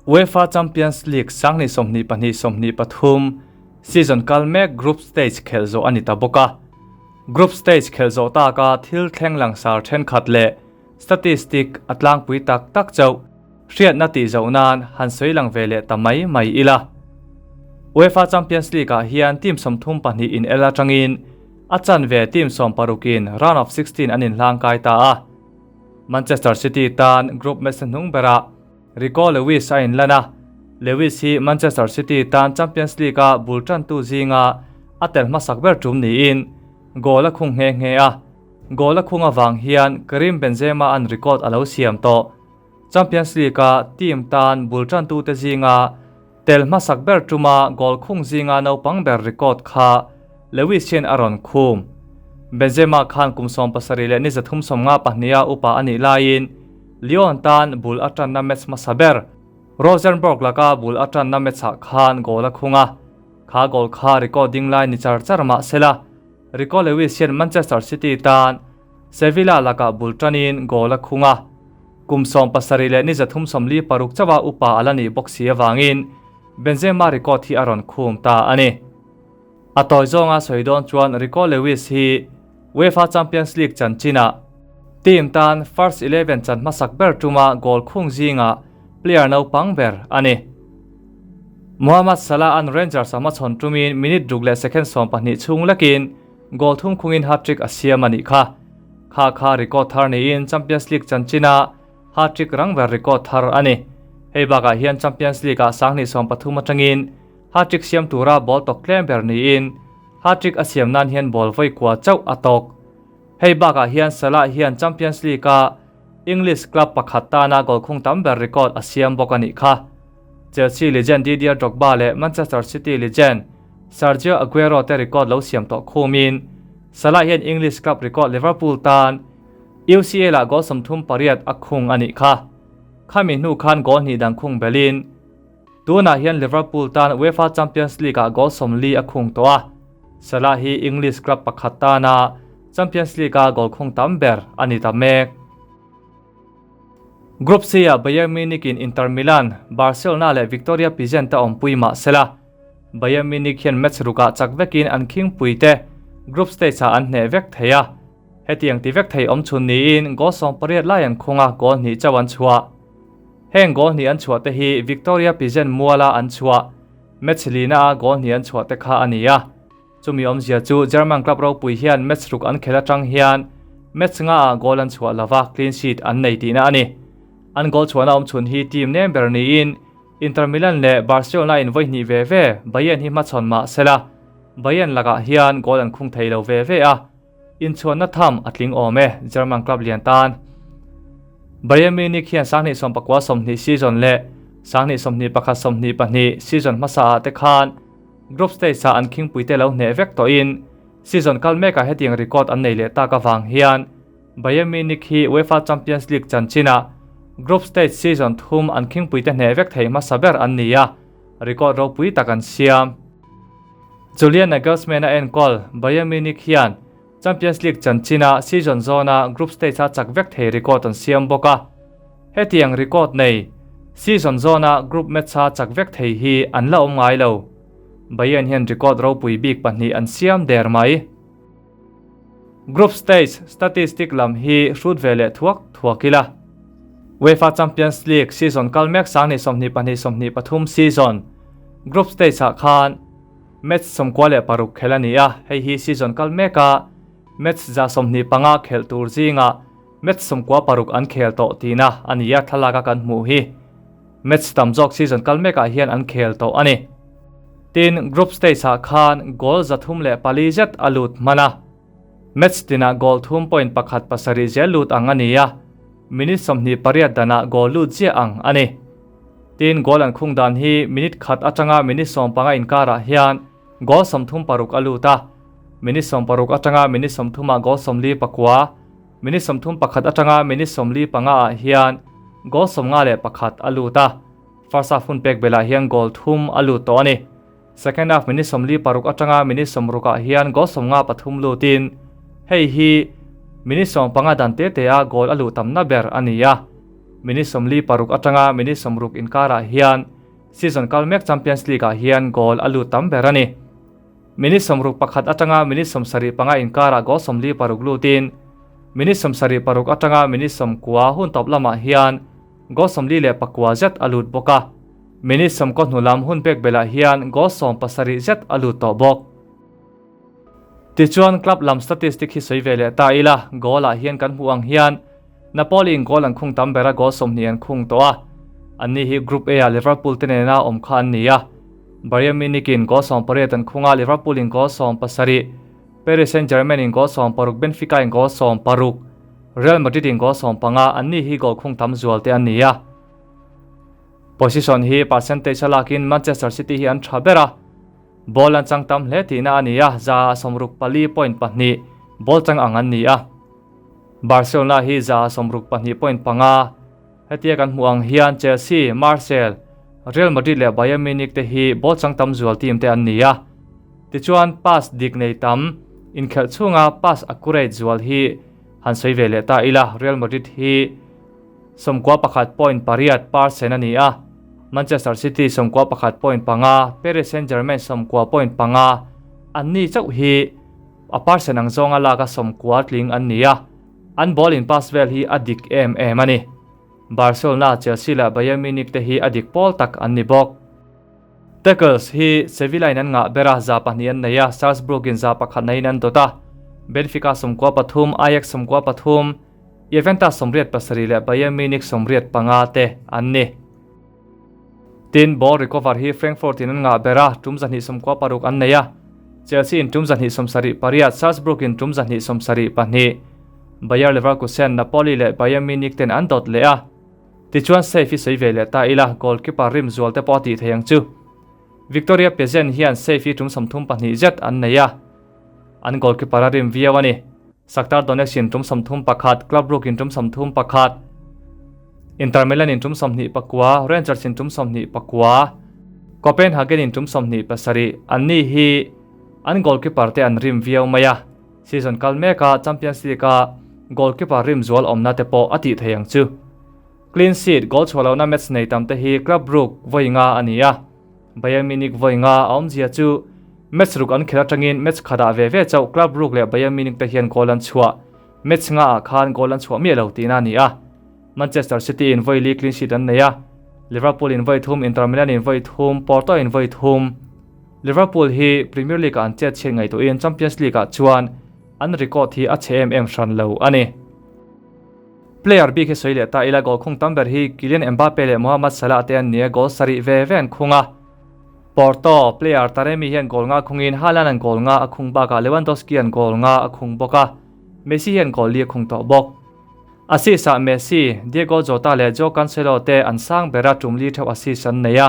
UEFA Champions League 2022-23 season kal mek group stage khelh zawh a ni ta bawk a. Group stage khelh zawh taka thil thleng langsar thenkhat leh statistic a tlangpui tak tak chauh hriatna tih zoh nan han sawi lang ve leh ta mai mai ila. UEFA Champions League ah hian team 32 in el atangin a chanve team 16 in round of 16 an inhlangkai ta a. Manchester City tan group match hnung berah Rico Lewis a inlan a, Lewis hi Manchester City tan Champions League-a bul tantu zinga a tel hmasak ber tum niin goal a khung nghe nghe a, goal a khung avang hian Karim Benzema an record a lo siam tawh. Champions League-a team tan bul tantute zinga tel hmasak ber tuma goal khung zinga naupang ber record kha Lewis hian a rawn khum. Benzema khan kum 73 leh ni 352 a upa a nih laiin Lyon tan bul a tanna match hmasa ber Rosenborg laka bul a tanna match ah khan goal a khung a, kha goal kha record ding lai ni char char mah sela Rico Lewis hian Manchester City tan Sevilla laka bul tanin goal a khung a, kum 70 leh ni 346 chawa upa ala ni bawk si awangin Benzema record hi a rawn khum ta a ni. A tawi zawnga sawi dawn chuan Rico Lewis hi UEFA Champions League chanchina team tan first 11 chan hmasak ber tuma goal khung zinga player naupang ber a ni. Mohamed Salah an Rangers a hmachhawn tumin minute ruk leh second 12 chhung lekin goal thum khungin hat-trick a siam a nih kha. Kha kha record thar niin Champions League chanchina hat-trick rang ber record thar a ni. Hei bakah hian Champions League ah 2023 atangin hat-trick siam tura ball tok tlem ber niin hat-trick a siam nan hian ball vawi kua chauh a tawk. Hei bakah hian Salah hian Champions League a English club pakhat tana goal khung tam ber record a siam bawk a nih kha. Chelsea legend Didier Drogba leh Manchester City legend Sergio Aguero te record lo siam tawh khumin Salah hian English club record Liverpool tan UCL ah goal 38 a khung a nih kha. Khami hnu khan goal hnih dang khung belin tunah hian Liverpool tan UEFA Champions League ah goal 40 a khung tawh a. Salah hi English club pakhat tana Champions League a goal khung tam ber a ni ta mek. Group C ah Bayern Munich in Inter Milan, Barcelona leh Victoria Plzen te awmpui mah sela. Bayern Munich hian match rukah chak vekin an khingpui te group stage ah an hneh vek thei a. Hetiang ti vek thei awm chhun niin goal 18 lai an khung a, goal hnih chauh an chhuah. Heng goal hnih an chhuah te hi Victoria Plzen muala an chhuah match lina a goal hnih an chhuah te kha a ni a. Chumi awmzia chu German club ropui hian match ruk an khel atang hian match nga ah goal an chhuah lova clean sheet an nei tihna a ni. An goal chhuahna awm chhun hi team nem ber niin Inter Milan leh Barcelona in vawi hnih ve ve Bayern hi hmachhawn mah sela Bayern lakah hian goal an khung thei lo ve ve a, inchhuanna tham a tling awm e German club lian tan. Bayern Munich hian 2019-20 season leh 2021-22 season hmasa ah te khan group stage ah an khingpui te lo hneh vek tawhin season kal mekah hetiang record an nei leh tak avang hian Bayern Munich hi UEFA Champions League chanchina group stage season thum an khingpui te hneh vek thei hmasa ber an ni a, record ropui tak an siam. Julian Nagelsmann a enkawl Bayern Munich hian Champions League chanchina season zawna group stage a chak vek thei record an siam bawk a. Hetiang record nei season zawna group match a chak vek thei hi an la awm ngai lo. Bayern hian record ropui bik pahnih an siam der mai. Group stage statistic lam hi hrut ve leh thuak thuak ila. UEFA Champions League season kal mek 2022-23 season group stage ah khan match 96 khel a ni a, hei hi season kal meka match 125 khel tur zinga match 96 an khel tawh tina a ni a, thlalaka kan hmuh hi match tam zawk season kal mekah hian an khel tawh a ni. Tin group stage ah khan goal 304 zet a lut hman a, match tinah goal 3.17 zel lut ang a ni a, minute 28 danah goal lut zia ang a ni. Tin goal an khung dan hi minute khat atanga minute 15 inkarah hian goal 36 a lut a, minute 60 atanga minute 30 ah goal 49, minute 31 atanga minute 45 ah hian goal 51 a lut a. First half hun pek belah hian goal thum a lut tawh a ni. Second half minute 46 atanga minute 60 ah hian goal 53 lutin hei hi minute 15 dan te te a goal a luh tamna ber a ni a. Minute 46 atanga minute 60 inkarah hian season kal mek Champions League ah hian goal a lut tam ber a ni. Minute 61 atanga minute 75 inkarah goal 46 lutin minute 76 atanga minute 90 hun tawp lamah hian goal 49 zet a lut bawk a. Minute 90 hnu lam hun pek belh ah hian goal 70 zet a lut tawh bawk. Tichuan club lam statistic hi sawi ve leh ta ila, goal ah hian kan hmuh ang hian Napoli in goal an khung tam ber a, goal 20 an khung tawh a. Anni hi Group A ah Liverpool te nena awm kha an ni a. Bayern Munich in goal 18 an khung a, Liverpool in goal 17, Paris Saint-Germain in goal 16, Benfica in goal 16, Real Madrid in goal 15, anni hi goal khung tam zual te an ni a. Position hi percentage a lakin Manchester City hi an tha ber a. Ball an chang tam hle tihna a ni a, 62.2 ball chang ang an ni a. Barcelona hi 62.5. Hetia kan hmuh ang hian Chelsea, Marseille, Real Madrid leh Bayern Munich te hi ball chang tam zual team te an ni a. Tichuan pass dik nei tam, inkhelh chhunga pass accurate zual hi han sawi ve leh ta ila, Real Madrid hi 91.8 percent a ni a, Manchester City 91.5, Paris Saint-Germain 90.5 an ni chauh hi a percent ang zawnga laka 90 tling an ni a, an ball in pass vel hi a dik em em a ni. Barcelona, Chelsea leh Bayern Munich te hi a dik pawl tak an ni bawk. Tackles hi Sevilla in an ngah ber a, 200 an nei a, Salzburg in 100 neiin an dawt a, Benfica 93, Ajax 93, Juventus 87 leh Bayern Munich 85 te an ni. Tin, ball recover hi Frankfurt in an ngah ber a, tum 296 an nei a, Chelsea in tum 278, Salzburg in tum 272, Bayer Leverkusen, Napoli leh Bayern Munich ten an dawt leh a. Tichuan safe hi sawi ve leh ta ila, goalkeeper rim zual te pawh a tih thei ang chu. Victoria Plzen hian safe hi tum 32 zet an nei a, an goalkeeper a rim viau a ni. Shakhtar Donetsk in tum 31, Club Brugge in tum 31, Inter Milan in tum 29, Rangers in tum 29, Copenhagen in tum 27, anni hi an goalkeeper te an rim viau mai a, season kal meka Champions League a goalkeeper rim zual awmna te pawh a tih thei ang chu. Clean sheet goal chhuah lohna match nei tam te hi Club Brugge vawi nga a ni a. Bayern Munich vawi nga a awmzia chu match ruk an khelh atangin match khatah ve ve chauh Club Brugge leh Bayern Munich te hian goal an chhuah. Match nga ah khan goal an chhuah miah lo tihna a ni a. Manchester City in vawi li clean sheet an nei a, Liverpool in vawi thum, Inter Milan in vawi thum, Porto in vawi thum. Liverpool hi Premier League ah an chet chhiat ngaihtuahin Champions League ah chuan an record hi a chhe em em hran lo a ni. Player bik hi sawi leh ta ila goal khung tam ber hi Kylian Mbappe leh Mohamed Salah te an ni a, goal sarih ve ve an khung a. Porto player Taremi hian goal nga khungin Haaland an goal nga a khung bakah Lewandowski an goal nga a khung bawk a, Messi hian goal li a khung tawh bawk. Assist ah Messi, Diego Jota leh Joao Cancelo te an sang ber a tum li theuh assist an nei a.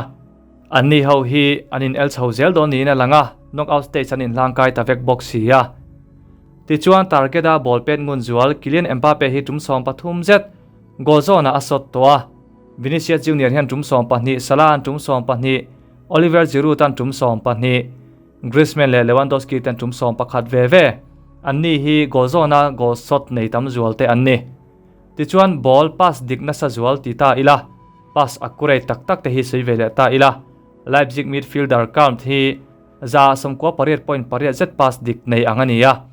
Anni ho hi an in el chho zel dawn niin a lang a, knockout stage an inhlangkai ta vek bawk si a. Tichuan target-a ball pet ngun zual Kylian Mbappe hi tum 13 zet goal zawnah a sawt tawh a, Vinicius Junior hian tum 12, Salah an tum 12, Oliver Giroud an tum 12, Griezmann leh Lewandowski ten tum 11 ve ve. Anni hi goal zawna goal shot nei tam zual te an ni. Tichuan ball pass dik nasa zual ti ta ila, pass accurate tak tak te hi sawi ve leh ta ila, Leipzig midfielder Karnt hi 98.8 zet pass dik nei ang a ni a.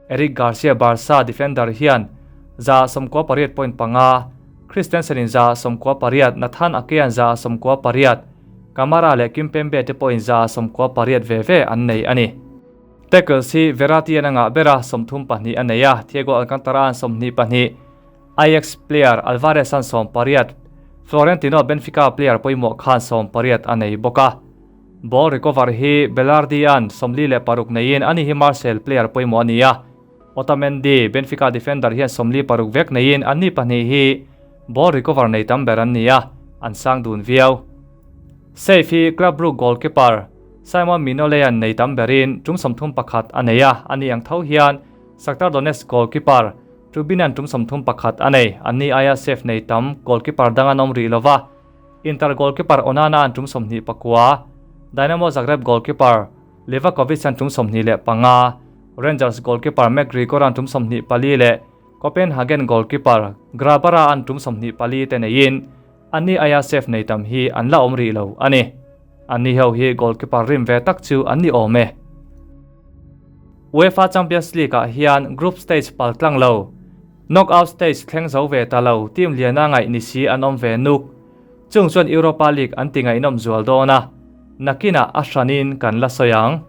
Eric Garcia Barca defender hian 98.5, Christensen in 98, Nathan Ake an 98, Kamara leh Kimpembe te pawhin 98 ve ve an nei a ni. Tackles hi Verratti an a ngah ber a, 32 a nei a, Thiago Alcantara an 22, Ajax player Alvarez an 18, Florentino Benfica player pawimawh khan 18 a nei bawk a. Ball recover hi Belardi an 46 neiin ani hi Marseille player pawimawh a ni a. Otamendi, Benfica defender hian 46 vek neiin anni pahnih hi ball recover nei tam ber an ni a, an sang dun viau. Safe hi Club Brugge goalkeeper Simon Mignolet an nei tam berin tum 31 a nei a, ani ang tho hian Shakhtar Donetsk goalkeeper Trubin an tum 31 a nei, anni aia safe nei tam goalkeeper dang an awm rih lova. Inter goalkeeper Onana an tum 29, Dynamo Zagreb goalkeeper Livakovic an tum 25, Rangers goalkeeper McGregor an tum 24 leh Copenhagen goalkeeper Grabara an tum 24 te neiin anni aia save nei tam hi an la awm rih lo a ni. Anni ho hi goalkeeper rim ve tak chu an ni awm e. UEFA Champions League ah hian group stage pal tlang lo, knockout stage thleng zo ve ta lo team liana ngaih ni si an awm ve nuk. Chung chuan Europa League an ti ngaihnawm zual dawn a, nakinah a hranin kan la sawi ang.